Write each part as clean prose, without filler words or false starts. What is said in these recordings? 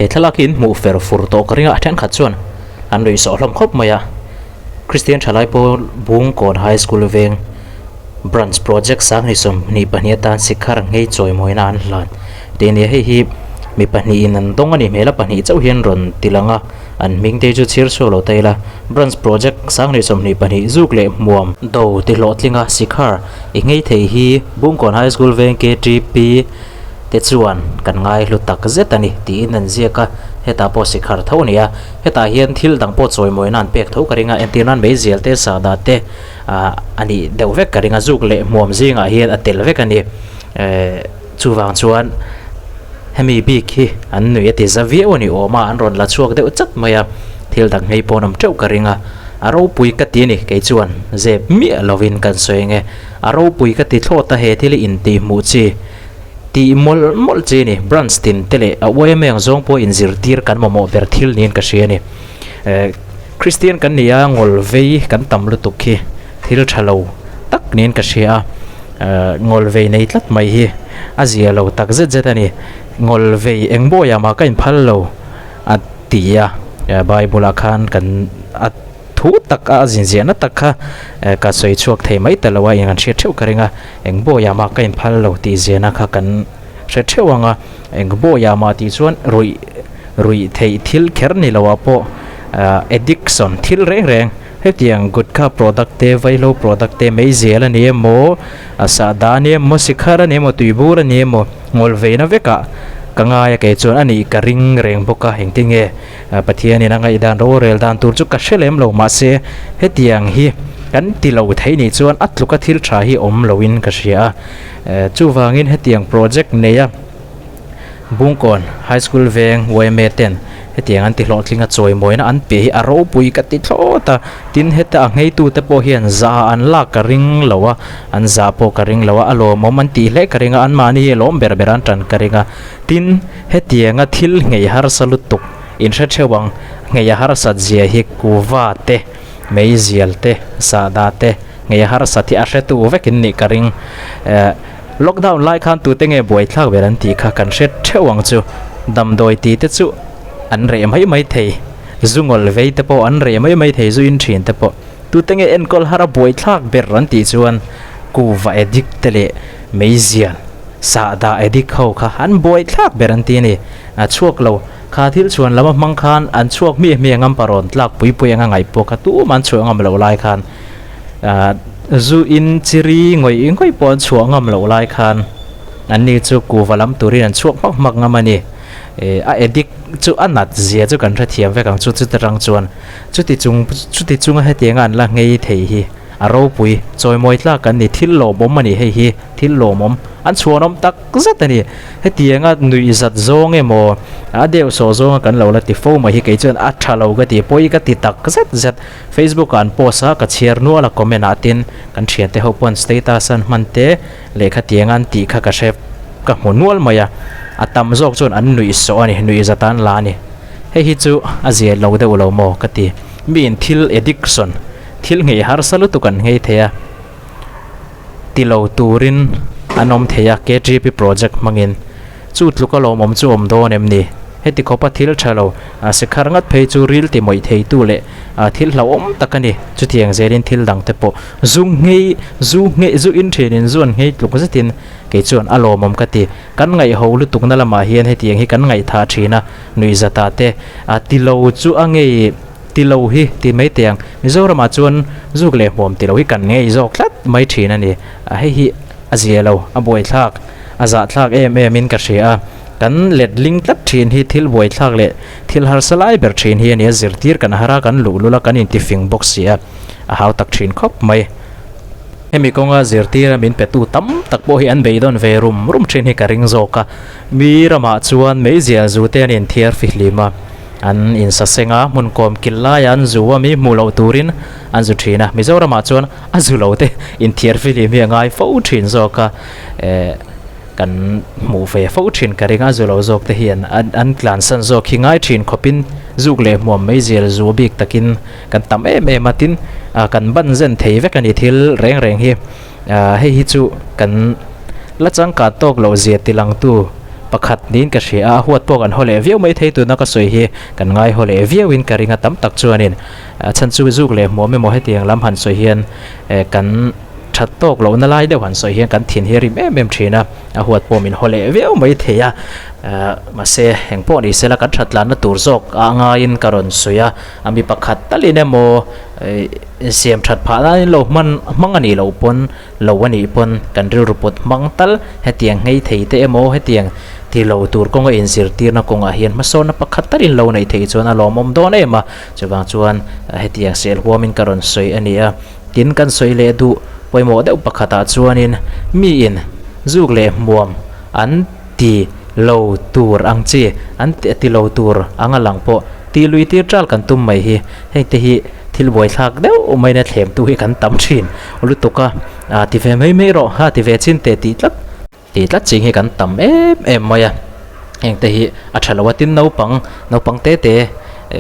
He thlalak hi in hmuh fer fur tawh ka ring a, thenkhat chuan an nuih sawh hlawm khawp mai a. Kristian thalai pawl Bungkawn High School veng Branch Project Sanghnih 22 atan Sikhar nghei chawimawina an hlan tih a ni a, hei hi mi pahnihin an dawng a ni hmel a, pahnih chauh hian rawn ti lang a, an hming te chu chhiar chhuak lo ta ila. Branch Project Sanghnih 22 zuk leh hmuam do ti hlawhtlinga Sikhar i nghei thei hi Bungkawn High School veng KTP te chuan kan ngai hlu tak zet a ni tiin an ziak a, hetah pawh sikhar tho a ni a, hetah hian thil dang pawh chawimawina an pek tho ka ring a, entir nan meizial te sahdah te ah a nih deuh vek ka ring a, zuk leh hmuam zingah hian a tel vek a ni, eh chuvang chuan hemi bik hi an nuih a ti za viau a ni awm a, an rawn la chhuak deuh chat mai a, thil dang ngei pawh an awm teuh ka ring a, a ropui ka ti a ni kei chuan zep miah lovin kan sawi ang e. A ropui ka ti thlawt a he thil hi intihhmuh chi tih mawlh mawlh chi a ni. Branch tin te leh a uaia ang zawng pawh inzirtir kan mamawh ber thil niin ka hria a ni. Eh Kristian kan ni a ngawl vei kan tam lutuk hi thil tha lo tak niin ka hria a. Eh ngawl vei nei tlat mai hi a zia lo tak zet zet a ni. Ngawl vei eng bawiah mah ka inphal lo a ti a Bible ah khan kan a. Thu tak a zinziahna tak kha ka sawi chhuak thei mai ta lo a, eng an hriat theuh ka ring a, eng bawiah mah ka inphal lo tih ziahna kha kan hre theuh ang a, eng bawiah mah tih chuan ruih ruih theih thil kher ni loah pawh addiction thil reng reng hetiang gutkha product te vaihlo product te meizial a ni emaw sahdah a ni emaw sikhar a ni emaw tuibur a ni emaw ngawl veina vekah ka ngai a kei chuan a nih ka ring reng bawk a engtinge. Pathianin a ngaihdan rorel dan tur chu ka hre lem lo mahse hetiang hi kan ti lo thei nih chuan a tluka thil tha hi awm loin ka hria a. Chuvangin hetiang project neia Bungkawn High School veng yma ten hetiang an ti hlawhtling a chawimawina an pe hi a ropui ka ti thlawt a. Tin heta a ngheitute pawh hian zah an lak ka ring lo a, an zah pawh ka ring lo a, a lawmawm an tih hle ka ring a, anmahni hi lawm ber ber an tan ka ring a. Tin, hetianga thil nghei harsa lutuk inhre theuh ang, nghei a harsat zia hi kuva te, meizial te, sahdah te, nghei a harsat hi a hretu vekin nih ka ring. Eh, lockdown lai khan tute nge buaithlak ber an tih kha kan hre theuh ang chu. Damdawi tih te chu an reh mai mai thei, zu ngawl vei te pawh an reh mai mai thei, zu in thin te pawh. Tute nge enkawl har a buaithlak ber an tih chuan kuva addict te leh meizial. Sahdah addict ho kha an buai thlak ber an ti a ni. A chhuak lo. Kha thil chhuan lama hmang khan an chhuak hmiah hmiah ngam parawn tlak pui pui anga ngaih pawh kha tumah an chhuah ngam loh lai khan zu in chiri ngawih ngawih pawh an chhuah ngam loh lai khan an ni chu kuva lam turin an chhuak hmak hmak ngam a ni. A addict chu a nat zia chu kan hrethiam vek ang chu chuti rang chuan chuti chung chuti chunga hetianga an la nghei thei hi a ropui chawimawi tlak an ni thil lawmawm a ni hei hi. Thil lawmawm an chhuanawm tak zet a ni. Hetianga nuih zat zawng emaw a deuh sawh zawnga kan lo la ti fo mai hi kei chuan a tha lo ka ti, pawi ka ti tak zet zet. Facebook ah an post a, ka chhiar nual a comment ah tin kan thiante ho pawh an status a an hman te lehkha tianga an tih kha ka hre ka hmu nual mai a. A tam zawk chuan an nuih sawh a ni, nuih zat an la a ni. Hei hi chu a zia lo deuh lo maw ka ti. Miin thil addiction, thil nghei harsa lutuk an nghei thei a. Ti lo turin an awm thei a, KTP project hmangin. Chu tluk a lawmawm chu awm dawn em ni? Heti khawpa thil tha lo, sikhar ngat phei chu ril ti mawih theitu leh thil hlauhawm tak a ni. Chutiang zelin thil dang te pawh zu nghei, zu nghei, zu in thinin zu an nghei tluk zetin kei chuan a lawmawm ka ti. Kan ngaihho lutukna lamah hian hetiang hi kan ngaihthah thin a, nuihzatah te ti lo chu a ngei. Ti lo hi ti mai teh ang. Mizoramah chuan zuk leh hmuam ti lo hi kan ngei zawk tlat mai thin a ni. Hei hi a zia lo, a buaithlak, a zahthlak em em in ka hria a. Kan let ling tlat thin hi thil buaithlak leh thil harsa lai ber thin hi a ni a, zirtir kan har a, kan luh lul a, kan intifing bawk si a, a hau tak thin khawp mai. Hemi kawnga zirtira min petu tam tak pawh hi an beidawn ve rum rum thin hi ka ring zawk a. Mi ramah chuan meizial zu te an inthiar fihlim a. An insaseng a, hmun kawm kilh laia an zu a mi hmuh loh turin an zu thin a. Mizoramah chuan a zu lo te inthiar fihlim hi a ngai fo thin zawk a, eh kan hmuh ve fo thin ka ring a, zu lo zawk te hian an tlansan zawk hi ngai thin khawpin zuk leh hmuam mai zel zu bik takin kan tam em em a, tin kan ban zen thei vek a ni thil reng reng hi. Hei hi chu kan la changkah tawk loh zia tilangtu. pakhat niin ka hria a, a huat pawh kan haw leh viau mai thei tuna ka sawi hi kan ngai haw leh viauin ka ring a tam tak chuanin a chhan chu zuk leh hmuam emaw hetiang lam han sawi hian eh kan that tawk lohna lai deuh han sawi hian kan thin hi a rim em em thin a, a huat pawh min haw leh viau mai thei a, eh mahse eng pawh ni sela kan that tlanna tur zawk a ngaiin ka rawn sawi a, a mi pakhat talin emaw eh siam that phah nan lo hman hmang a nih loh pawn lo a nih pawn kan rilru put hmang tal hetiang nghei thei te emaw hetiang ti lo tur kawnga inzirtirna kawngah hian hmasawnna pakhat talin lo neih theih chuan a lawmawm dawn em a, chuvang chuan hetiang sel huamin ka rawn sawi a ni a, tin kan sawi leh duh pawimawh deuh pakhatah chuanin miin zuk leh hmuam an ti lo tur ang chi an ti lo tur anga lang pawh tih lui tir ṭal kan tum mai hi heng te hi thil buaithlak deuh maiin a thlem tu hi kan tam thin lutuk a, ah ti ve mai mai rawh ha ti ve chin teh tih tlat tih tlat ching hi kan tam em em mai a, heng te hi a tha lo a tin naupang naupang te te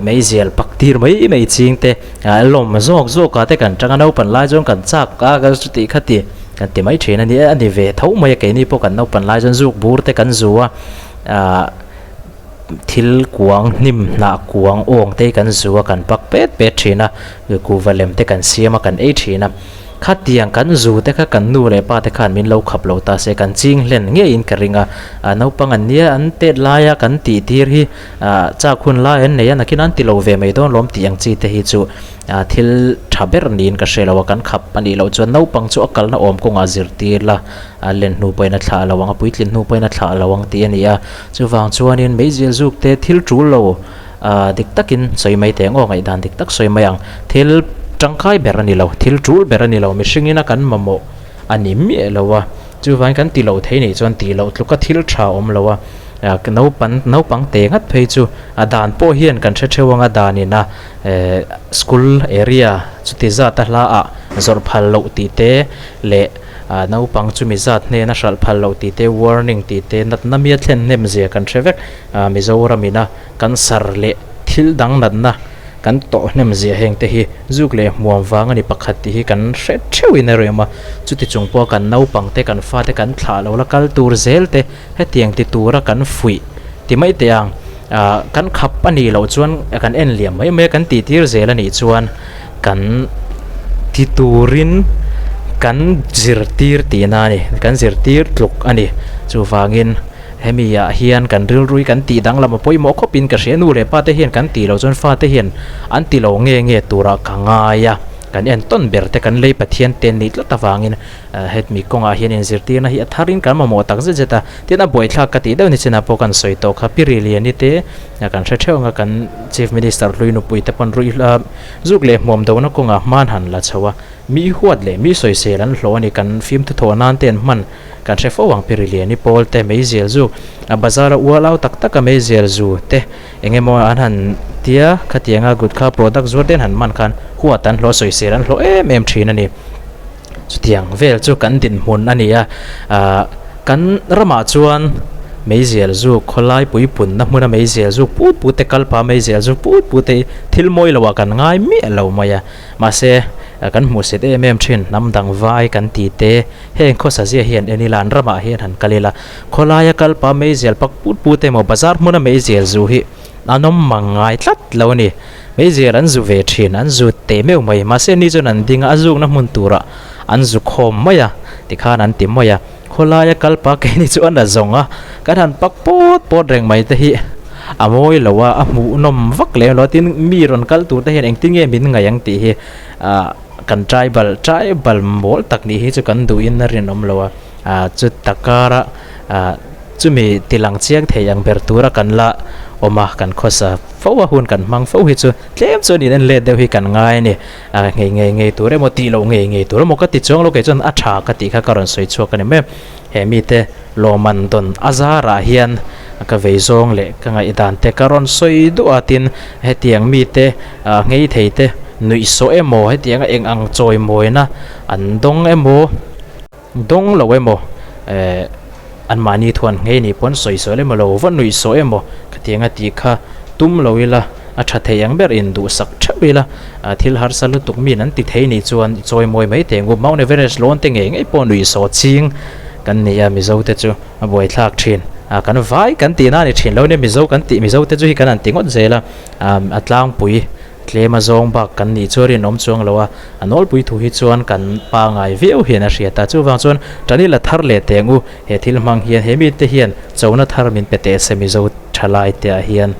meizial pak tir mai mai ching te ah lawm zawk zawk ah te kan tang a naupan lai chuan kan chak a ka chuti kha ti kan ti mai thin a ni a ni ve tho mai a keini pawh kan naupan lai chuan zuk bur te kan zu a ah. Thil kuang hnim hnah kuang awng te hi kan zu a kan pak pet pet thin a, kuhva lem te kan siam a kan ei thin a. Khatiang kan zu te kha kan nu leh pa te khan min lo khap lo ta se kan ching hlen ngeiin ka ring a. A naupang an nia an tet laia kan tih tir hi ah chak hun lai an nei a nakin an ti lo ve mai dawn lawm tih ang chi te hi chu ah thil tha ber niin ka hre lo a kan khap a nih loh chuan naupang chu a kalna awm kawngah zirtir la a len hnu pawhin a thlah lo ang a puitlin hnu pawhin a thlah lo ang tih a ni a. Chuvang chuanin meizial zuk te thil tul lo ah dik takin sawi mai teh ang aw ngaihdan dik tak sawi mai ang. Thil tangkai ber a ni lo, thil tul ber a ni lo, mihringin a kan mamawh a ni miah lo a. Chuvangin kan ti loh thei nih chuan tih loh tluka thil tha awm lo a, naupan naupang te ngat phei chu a dan pawh hian kan hre theuh ang a danin a eh school area chuti zat a hla ah zawrh phal loh tih te leh Ah naupang chumi zat hnena hralh phal loh tih te, warning tih te, natna mia thlen hnem zia kan hre vek. Ah Mizoram ina cancer leh thil dang natna kan tawh hnem zia heng te hi zuk leh hmuam vang a ni pakhat tih hi kan hre theuhin a rem a. Chuti chung pawha kan naupang te, kan fate kan thlah lo la kal tur zel te hetiang ti tura kan fuih ti mai teh ang. Ah kan khap a nih loh chuan kan en liam mai mai a, kan tih tir zel a nih chuan Kan ti turin kan zirtir tihna a ni, kan zirtir tluk a ni. Chuvangin hemi ah hian kan rilrui kan tih danglam a pawimawh khawpin ka hria. Nu leh pa te hian kan tih loh chuan fate hian an ti lo nge nge turah ka ngai a, kan entawn ber te kan lei Pathian te an nih tlat avangin hemi kawngah hian inzirtirna hi a tharin kan mamawh tak zet zet a. Tin a buaithlak ka tih deuh ni chinah pawh kan sawi tawh kha Pi Riliani te kan hre theuh ang a, kan Chief Minister hlui nupui te pawn ruihhla Zuk leh hmuam dona kawngah hman han la chho a, mi huat leh mi sawisel an hlawh a ni. Kan fimthu thawh nan te an hman kan hre fo ang. Piriliani pawl te, meizial zu, a bazar a ualau tak tak a meizial zu te eng emaw an han tia khatianga gutkha product zuar te an han hman khan huat an hlawh sawisel an hlawh em em thin a ni. Chutiang vel chu kan dinhmun a ni a, ah kan ramah chuan meizial zuk khawlai puipunna hmuna meizial zuk put put te kalpa meizial zuk put put te hi thil mawi loah kan ngai miah lo mai a, mahse kan hmuhsit em em thin hnam dang vai kan ti te heng khawsa zia hian en ila an ramah hian han kal ila khawlaia kalpa meizial pak put put emaw bazar hmuna meizial zu hi An awm mang ngai tlat lo a ni. Meizial an zu ve thin, an zu teh meuh mai. Mahse ni chuan an ding a, a zukna hmun turah an zu khawm mai a, tikhan an ti mai a. Khawlaia kal pa keini chu a na zawng a, kan han pak pawt pawt reng mai te hi a mawi lo a, a hmuhnawm vak lem lo a. Tin, mi rawn kal tur te hian engtin nge min ngaih ang tih hi ah kan tribal, tribal mawl tak nih hi chu kan duhin a rinawm lo a. Ah chuta kara ah. Chumi tilang chiang thei ang ber tura kan la awm a, kan khawsa fo a, hun kan hmang fo hi chu tlem chuan in en let deuh hi kan ngai a ni. A ngei ngei ngei tur emaw tih loh ngei ngei tur emaw ka ti chuang lo kei chuan a tha ka tih kha ka rawn sawi chhuak a ni mai. He mite lawmman dawn a zarah hian ka vei zawng leh ka ngaihdan te ka rawn sawi duh a, tin hetiang mite ngei thei te nuihsawh emaw hetianga eng ang chawimawina an dawng emaw. Dawng lo emaw eh anmahni thuan nghei nih pawn sawisawi emaw lo va nuih sawi emaw khatianga tih kha tum lo ila a tha thei ang ber in duhsak theuh ila ah thil harsa lutuk min an ti thei nih chuan i chawi mawi mai thei ang u. Mount Everest lawn te ngei ngei pawh nuih saw ching kan ni a Mizo te chu a buaithlak thin. Kan vai kan tihna a ni thin lo nia, Mizo kan tih, Mizo te chu hi kan han ti ngawt zel a, a tlangpui tlem a zawng bak kan nih chu a rinawm chuang lo a, a nawlpui thu hi chuan kan pangai viau hian a hriat a, chuvang chuan tani la thar leh teh ang u, he thil hmang hian he mite hian chona thar min pe teh se Mizo thalai te ah hian.